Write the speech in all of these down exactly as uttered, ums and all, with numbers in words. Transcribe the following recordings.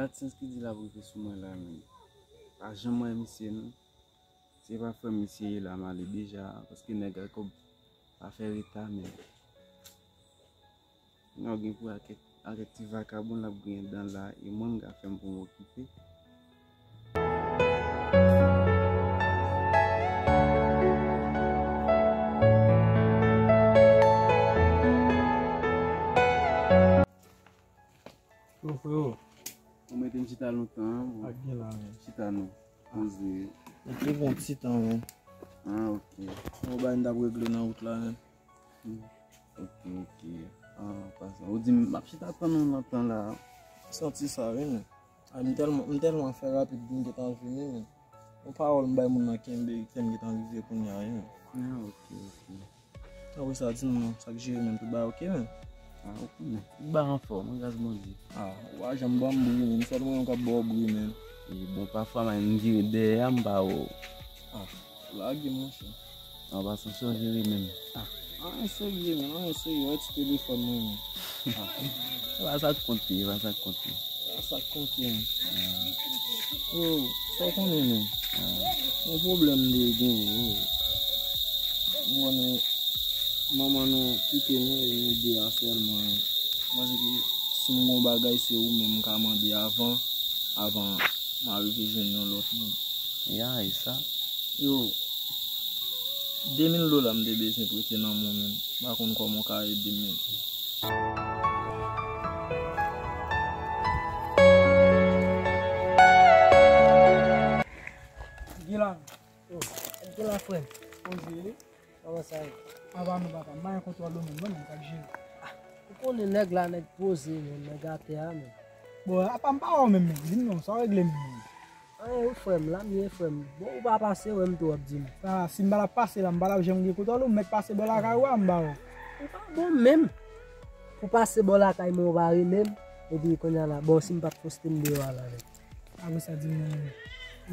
AdSense ki di l ap rive sou mwen la, men pa janm wè misye non. Se pa frè m misye ye la, m ale deja, paske nèg a kòb pa fè reta, men nan gen pou ak, ak ti vakabon l ap griyen dan la, e mwen m ka fè m pou m okipe. Yo, freo. Ou mete m chita lontan, an, bon. Ak gen la, men. Chita non. Poze. Mete bon ti tan, men. Ah, ok. Bon, bagay m t ap regle nan wout la, men. Hmm. Ok, ok. Ah, pasan. Ou di m ap chita tann ou lontan la. Santi sa, wi, men. Ah, m tèlman, m tèlman fè rapid pou m gentan vini, men. Yon pawòl m bay moun nan kenbe, ke m gentan rive kounye a, wi, men. Ah, ok, ok. Apre sa, di m non, sa k jere menm, tout bagay ok menm? Ah, ou konnen. Tout bagay anfòm, wi, gras Bondye. Ah, ou pa janm ban m bri menm, sèl mwen menm k ap ba w bri menm. E bon, pafwa, m vire dèyè a, m pa wè w. Ah, ou lage m, monchè. An pasan, sa w jere menm? Ah, anyen serye menm, anyen serye, wè ti telefòn mwen menm. Ah. Se pa sa k konte, se pa sa k konte. Sa k konte, men. Yo, sa w konnen, men. Yon pwoblèm m te genyen, yo. M konnen manman nou kite nou, e nou de a sèlman. Mwen panse ke si m gon bagay, se ou menm m ka mande avan, avan m arive jwenn yon lòt moun. Ya, e sa? Yo, de mil dola m te bezwen prete nan men w, men m pa konn kòman w ka ede m, men. Gilan. Oh, Gilan, frè m. Poze. Kòman sa ye? Apa nou, papa, m pa gen kontwòl ou menm, non, men sa k jere. Ah, ou konnen nèg la, nèg poze, men nèg atè a, men. Bon, apa m pa wè w menm, menm. Di m non, sa w regle menm, menm? Anyen, wi, frè m, la m ye, frè m. Bon, ou pa pase wè m tou, w ap di m. Ah, si m pa t ap pase la, m pa t ap janm gen kontwòl ou, m mèt pase bò lakay ou a, m ba w. Ou pa bon menm. Pou pase bò lakay mwen, ou pa rele m. Epi kounye a la, bon, si m pa t poste m deyò a la, menm. Apre sa, di m non, men.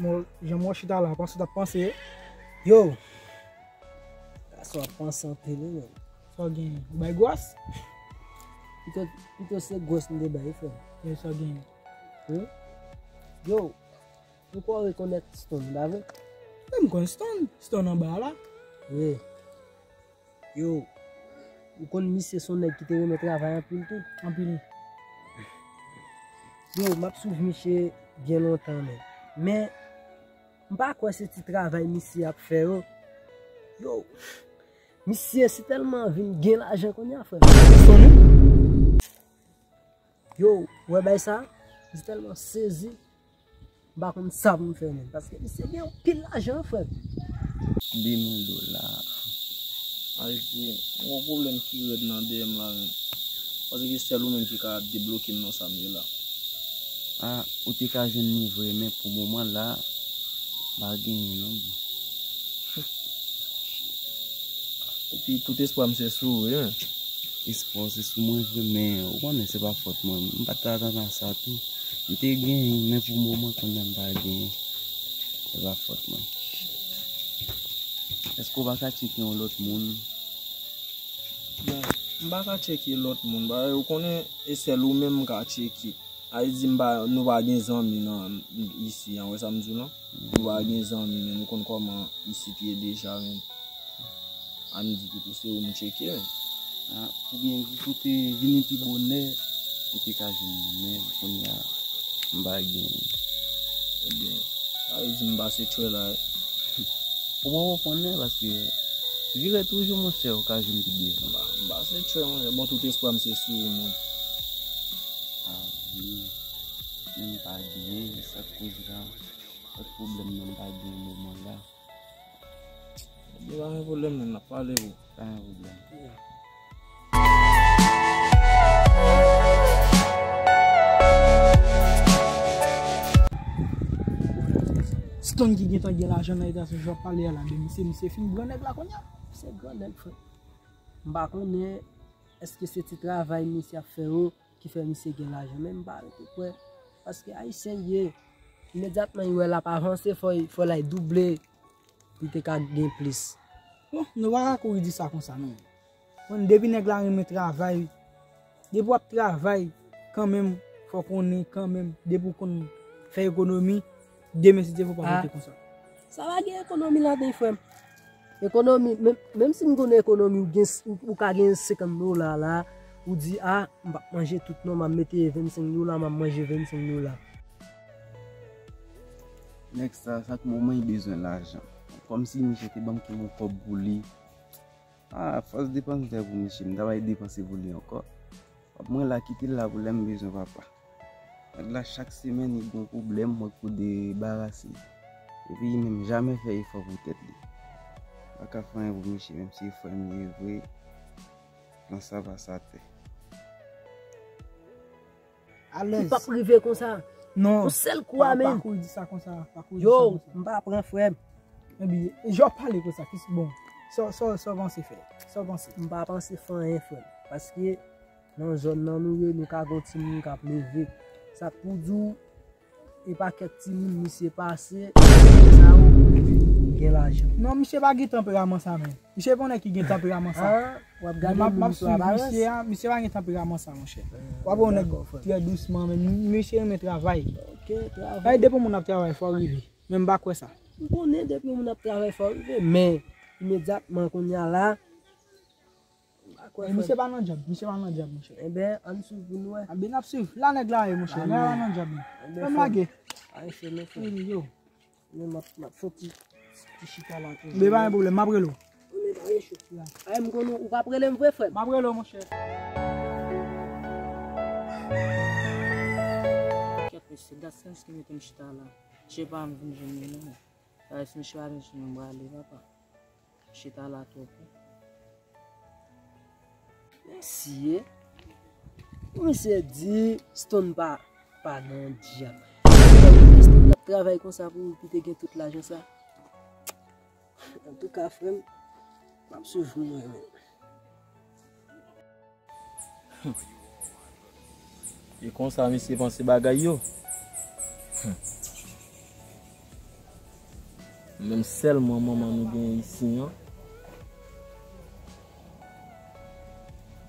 Bon, jan m wè w chita la, panse w t ap panse. Yo! Gason ap panse anpil, wi, menm. Sa w genyen? Ou bay gwòs? Pito, pito se gwòs m te bay, wi, frè m. Yo, sa w genyen? Hmm? Yo, ou kwè w rekonèt Stone, pa vre? Wi, m konn Stone. Stone anba a la. Wi. Yo, ou konn misye se yon nèg ki te renmen travay anpil tou. Anpil. Yo, m ap swiv misye byen lontan, men. Men, m pa kwè se ti travay misye ap fè yo. Yo, misye si tèlman vin gen lajan kounye a, frè m. Konnen? Yo, ou wè bay sa? M tèlman sezi, m pa konn sa pou m fè menm. Paske misye gen anpil lajan, frè m. De mil dola. Al di, m gon pwoblèm ki rèd nan dèyè m la menm. Paske sèl ou menm ki ka debloke m nan sa m ye la. Ah, ou te ka jwenn li vre, men pou moman la, m pa genyen non, bro. Epi tout espwa m se sou ou, wi, men. Espwa w se sou mwen vre, men ou konnen se pa fòt mwen. M pa t atann a sa tou. M te genyen, men pou moman kounye a m pa genyen. Se pa fòt mwen. Èske w pa ka tcheke yon lòt moun? Bon, m pa ka tcheke lòt moun, paske ou konnen e sèl ou menm m ka tcheke. A vle di m pa, nou pa gen zanmi nan isi an, wè sa m di w lan? Nou pa gen zanmi, men nou konn kòman isit ye deja, men. Ann di pito se ou m tcheke, men. Ah, oubyen ou te vini pi bonè, ou te ka jwenn li, men kounye a, m pa gen. Ebyen, sa vle di m pase tchwè la, wi. Ou poko konnen, paske vire toujou, monchè, ou ka jwenn pi devan. M pa, m pase tchwè, monchè. Bon, tout espwa m se sou ou, men. Ah, wi. Men m pa gen, e sa k koz la. Lòt pwoblèm nan m pa gen moman la. Ebyen, pa gen pwoblèm, men n ap pale pou. Pa gen pwoblèm. Stone ki gentan gen lajan nan eta sa, jan w ap pale a la, de misye, misye fin gran nèg la kounye a. Se gran nèg, frè. M pa konnen èske se ti travay misye ap fè yo ki fè misye gen lajan, men m pa rete kwè. Paske Ayisyen l ye, imedyatman li wè l ap avanse, fò, fò l al double, pou l te ka gen plis. Bon, nou pa ka kouri di sa konsa, non. Bon, depi nèg la renmen travay, depi w ap travay, kanmenm, Fò w konnen kanmenm, depi w konn fè ekonomi, demen si Dye vle w p ap rete konsa. Sa pa gen ekonomi ladan, frè m. Ekonomi, menm, menm si m konnen ekonomi, ou gen, ou, ou ka gen senkant dola la, ou di, a, m p ap manje tout non, m ap mete vennsenk dola, m ap manje vennsenk dola. Nèg sa, chak moman li bezwen lajan. Kòmsi misye te ban m yon kòb pou li. A, fòs depans dèyè pou misye, m ta bay depanse pou li ankò. Mwen la, kite l la pou lè m bezwen papa. Nèg la, chak semèn, li gon pwoblèm, mwen pou debarase. Epi li menm jamè fè efò pou tèt li. Pa ka fè anyen pou misye, menm si frè m li ye vre, nan sa pa sa tè. Alèz. Li p ap rive konsa. Non. Yon sèl kou a, pa, men. Pa kouri di sa konsa. Pa kouri di sa konsa. Yo, m pa pran frè m. Ebyen, jan w pale konsa, ki bon. Sa, sa, sa w panse fè? Sa w panse? M pa panse fè anyen, frè m. Paske nan zòn nan nou ye, nou ka gen yon timoun k ap leve. Sa k pou di w, e pa kèk timoun misye pase, sa yo gen lajan. Non, misye pa gen tanperaman sa, men. Misye pa yon nèg ki gen tanperaman sa. A, w ap gade moun sou aparans. Misye a, misye pa gen tanperaman sa, monchè. W ap wè yon nèg trè dousman, men misye renmen travay. Ok, travay. Depi yon moun ap travay, fò w rive. Men m pa kwè sa. M konnen depi yon moun ap travay, fò w rive. Men, imedyatman kounye a la, m pa kwè, frè. Misye pa nan djòb, misye pa nan djòb, monchè. Enben, ann swiv pou n wè. Enben, n ap swiv. La nèg la ye, monchè. Nèg la pa nan djòb, non. Fè m lage. Ay, se men, frè. Wi, yo. Men m ap, m ap fè ti, ti chita la toujou. Men pa gen pwoblèm, m ap rele w. Wi, men pa gen cho. Ay, m konnen ou p ap rele m vre, frè m. M ap rele w, monchè. Kèt mesye, Gaskens ki mete m chita la. Che pa m vin jwenn li, non. Sa vle di si misye pa vin jwenn mwen, m prale, papa. Chita la twòp wi. Mesye, misye di Stone pa, pa nan djòb. Stone t ap travay konsa pou, pou te gen tout lajan sa. Antouka, frè m, m ap swiv pou mwen menm. E konsa misye panse bagay yo. Menm sèlman manman nou gen isi an.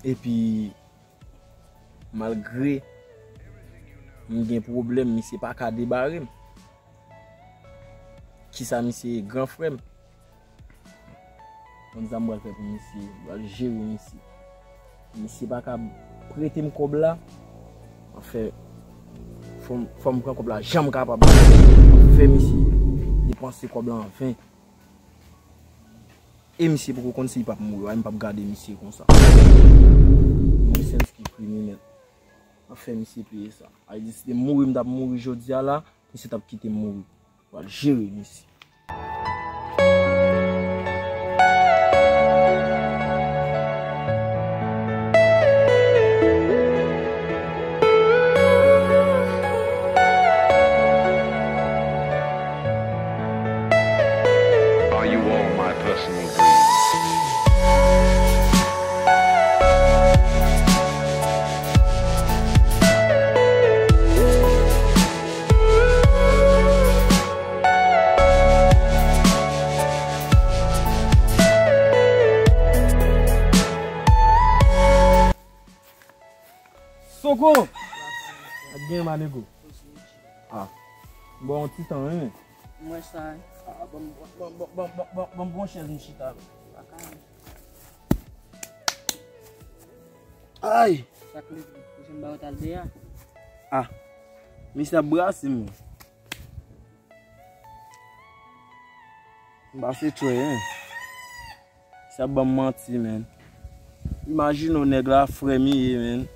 Epi, malgre m gen pwoblèm, misye pa ka debare m. Kisa misye ye, gran frè m? Konn sa m pral fè pou misye, m pral jere misye. Misye pa ka prete m kòb la. Anfen, fò m, fò m pran kòb la jan m kapab. Fè misye depanse kòb la anven. E misye poko konn si li p ap mouri, w a, m p ap gade misye konsa. Mwen se yon ti kriminèl. Anfen, misye peye sa. A di si te mouri m t ap mouri jodi a la, misye t ap kite m mouri. Pral jere mesye. Are you all my personal dreams? Soko! Ak gen manego. Ah. Bon, yon ti tan, wi. Mwen sa, wi. Ah, bon, bon, bon, bon, bon, bon, bon, bon chèz m chita la. Ay! Sa k leve, ou jwenn ba yo t al deyò? Ah, misye ap brase m. M pa se tchwè, en. Sa ban m manti, men. Imajine w, nèg la, frè m li ye, men.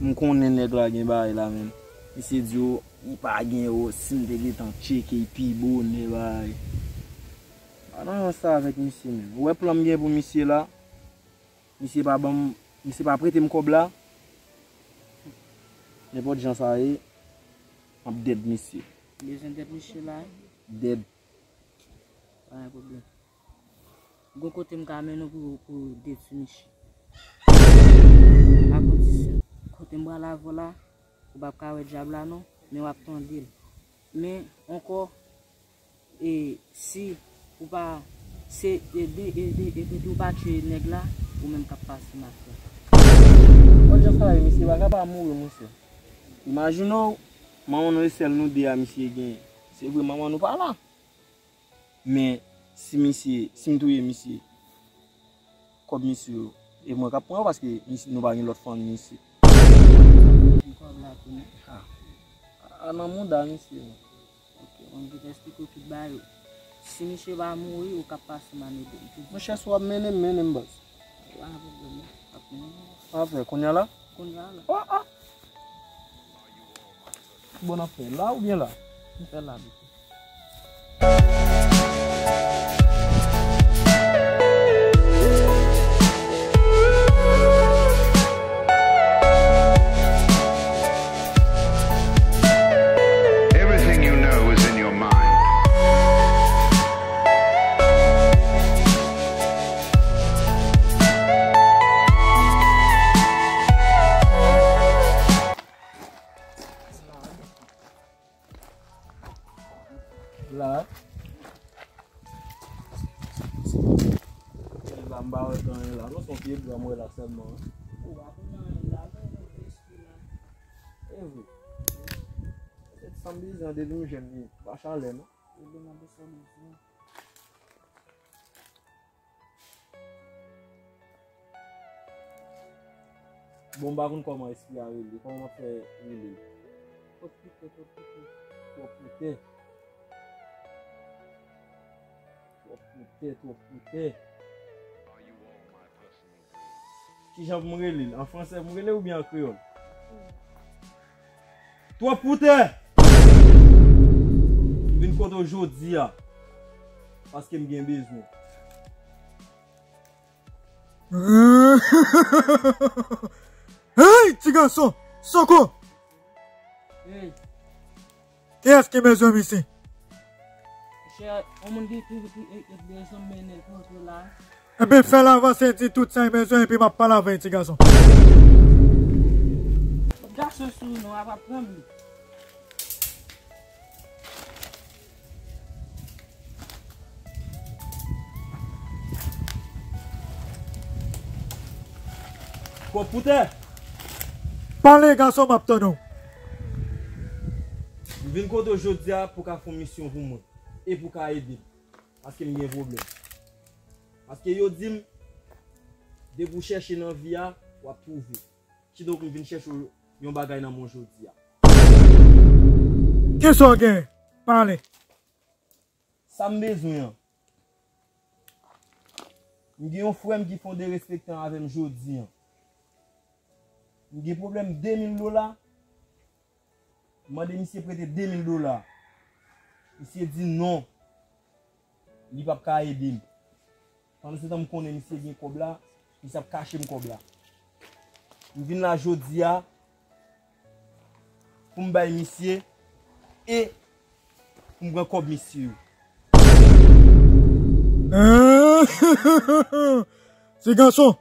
M konnen nèg la gen bagay la, men. Misye di w, li pa gen yo, si m te gentan tcheke, li pi bonè, bagay. Pa nan sa avèk misye, men. Ou wè plan m gen pou misye la? Misye pa ban m, misye pa prete m kòb la. Nenpòt jan sa ye, m ap dèd misye. Bezwen dèd misye la, wi? Dèd. Pa gen pwoblèm. Gon kote m ka mennen w pou, pou detwi misye. A kondisyon, kote m pral avè w la, ou p ap ka wè dyab la non, men w ap tande l. Men, ankò, e si ou pa, se, e de, e de, e de, ou pa tchwe nèg la, ou menm k ap pase m ap fè. Bon, jan sa ye, misye pa ka pa mouri, monchè. Imajine w, manman nou e sèl nou de a misye genyen. Se vre, manman nou pa la. Men, si misye, si m touye misye, kòb misye yo, e mwen k ap pran yo paske misye, nou pa gen lòt fanmi isi. Kòb la tounen. A, a nan mouda misye. Ok, mwen vin esplike w tout bagay yo. Si misye pa mouri, ou k ap pase m ane de. Monchè, si w ap mennen m, mennen m, baz. Pa gen pwoblèm, non. W ap mennen m. Afè, kounye a la? Kounye a la. Oh, oh. Bon, n ap fè la oubyen la? N fè la pito. Everything you know is in your mind. La. Kèl la, m pa wè anyen la. Non, se yon pye bwa m wè la sèlman. Ou pa konn anyen la, non, espri la. E vre. Se sa m bezwen depi m jèn li. Pa chalè, non. Ou demann sa w bezwen. Bon, m pa konn kòman espri a rele. Kòman m ap fè rele? Twòp poutè, twòp poutè. Twòp poutè. Twòp poutè, twòp poutè. Kijan pou m rele l? An fransè pou m rele oubyen an kreyòl? Twòp poutè! M vin kote w jodi a. Paske m gen bezwen. Hey, ti gason! Soko! Hey. Kiyès ki bezwen misye? Monchè, yon moun ki, ki, ki, ki, ki bezwen mennen l pou antre la. Ebyen, fè l avanse, di tout sa l bezwen, epi m ap pale avè l, ti gason. Gason sou nou, a pa pran m. Twòp poutè! Pale, gason, m ap tande w. M vin kote w jodi a pou w ka fè yon misyon pou mwen e pou w ka ede m. Paske m gen pwoblèm. Paske yo di m, depi w chèche nan vi a, w ap twouve. Kidonk, m vin chèche yon bagay nan men w jodi a. Kisa w gen? Pale. Sa m bezwen an. M gen yon frè m ki fè yon derespektan avè m jodi an. M gen pwoblèm de mil dola. M mande misye prete de mil dola. Misye di non. Li p ap ka ede m. Pandan se tan m konnen misye gen kòb la, misye ap kache m kòb la. M vin la jodi a pou m bay misye e pou m pran kòb misye yo. Ti gason,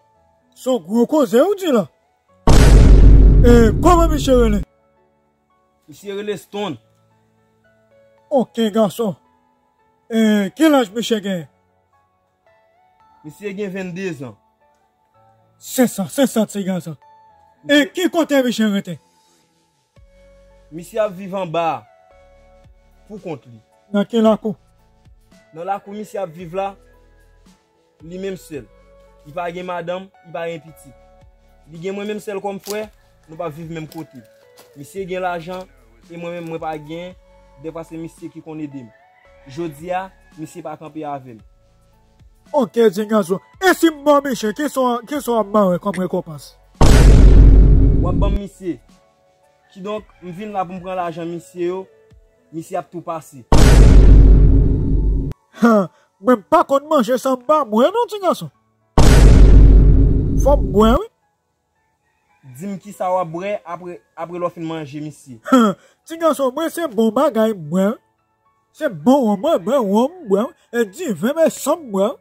se yon gwo koze ou di la. E kòman misye rele? Misye rele Stone. Ok, gason. E ki laj misye genyen? Misye gen vennde zan. Se sa, se sa, ti gason. E ki kote misye rete? Misye ap viv anba a, pou kont li. Nan ki lakou? Nan lakou misye ap viv la, li menm sèl. Li pa gen madanm, li pa gen pitit. Li gen mwen menm sèl kòm frè, nou pa viv menm kote. Misye gen lajan, e mwen menm mwen pa gen, dèfwa se misye ki konn ede m. Jodi a, misye pa kanpe avè m. Ok, ti gason. E si m ba w misye, kisa, kisa w ap ba mwen kòm rekonpans? W ap ban m misye. Kidonk, m vin la pou m pran lajan misye yo, misye ap tou pase. Ha, mwen m pa konn manje san m pa bwè non, ti gason. Fò m bwè, wi. Di m kisa w ap bwè apre, apre lè w fin manje misye. Ha, ti gason, mwen se bon bagay m bwè, wi. Se bon wonm, mwen bwè wonm, m bwè, wi. E diven, men san m bwè, wi.